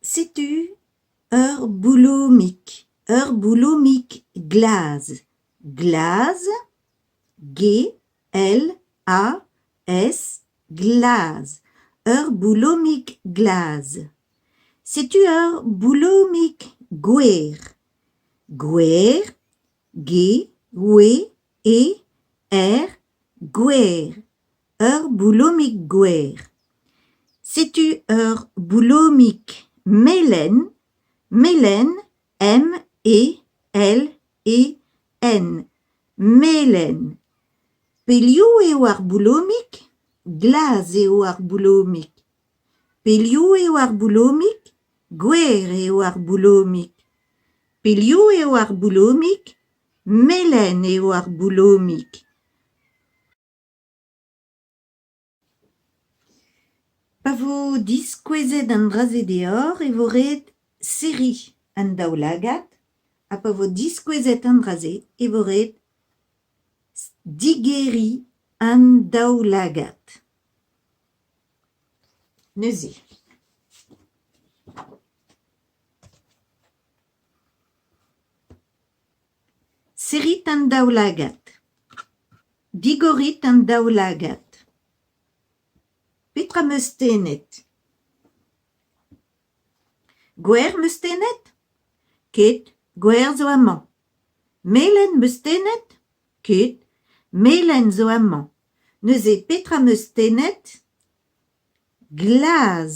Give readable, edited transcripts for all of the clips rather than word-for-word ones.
Setu ur boulomig, ur boulomig glas. Glas, G L A S, glas. Ur boulomig glas. Setu ur boulomig gwer. Gwer, G W E R, gwer. Ur boulomig gwer. Setu ur boulomig melen, melen, M E L E N, melen. Peliv eo ar boulomig ? Glas eo ar boulomig. Peliv eo ar boulomig ? Gwer eo ar boulomig. Peliv eo ar boulomig ? Melen eo ar boulomig. Pa vo diskouezet an dra-se deoc'h e vo ret serriñ an daoulagad ha pa vo diskouezet an dra-se e vo ret digeriñ an daoulagad. Neuze. Serrit an daoulagad. Digorit an daoulagad. Petra 'm eus tennet ? Gwer 'm eus tennet ? Ket, gwer zo amañ. Melen 'm eus tennet ? Ket, melen zo amañ. Neuze petra 'm eus tennet ? Glas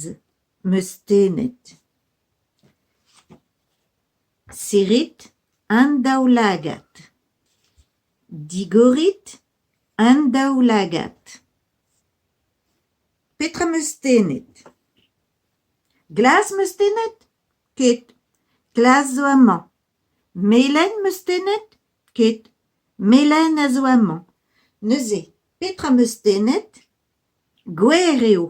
'm eus tennet. Serrit an daoulagad. Digorit an daoulagad. Petra 'm eus tennet ? Glas 'm eus tennet ? Ket, glas zo amañ. Melen 'm eus tennet ? Ket, melen a zo amañ. Neuze, petra 'm eus tennet ? Gwer eo.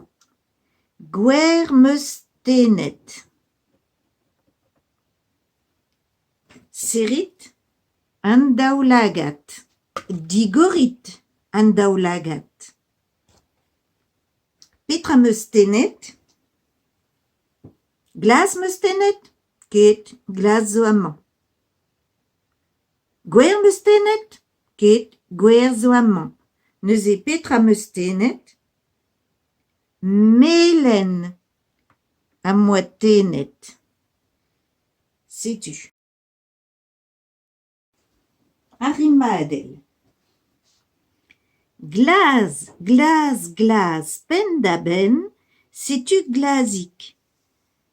Gwer 'm eus tennet. Serrit an daoulagad. Digorit an daoulagad. Petra 'm eus tennet ? Glas 'm eus tennet ? Ket, glas zo amañ. Gwer 'm eus tennet ? Ket, gwer zo amañ. Neuze petra 'm eus tennet ? Melen am boa tennet. Setu. Ar rimadell. Glas, glas, glas penn-da-benn, setu Glazig.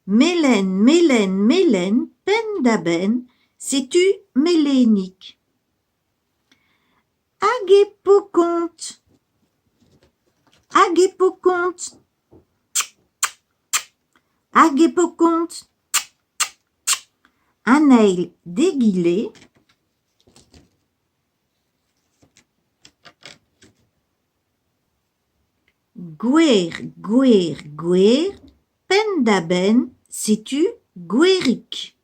Melen, melen, melen penn-da-benn, setu Melenig. Hag e po kont ? Hag e po kont ? Hag e po kont ? An eil d'egile. Gwer, gwer, gwer, penn-da-benn, setu Gwerig.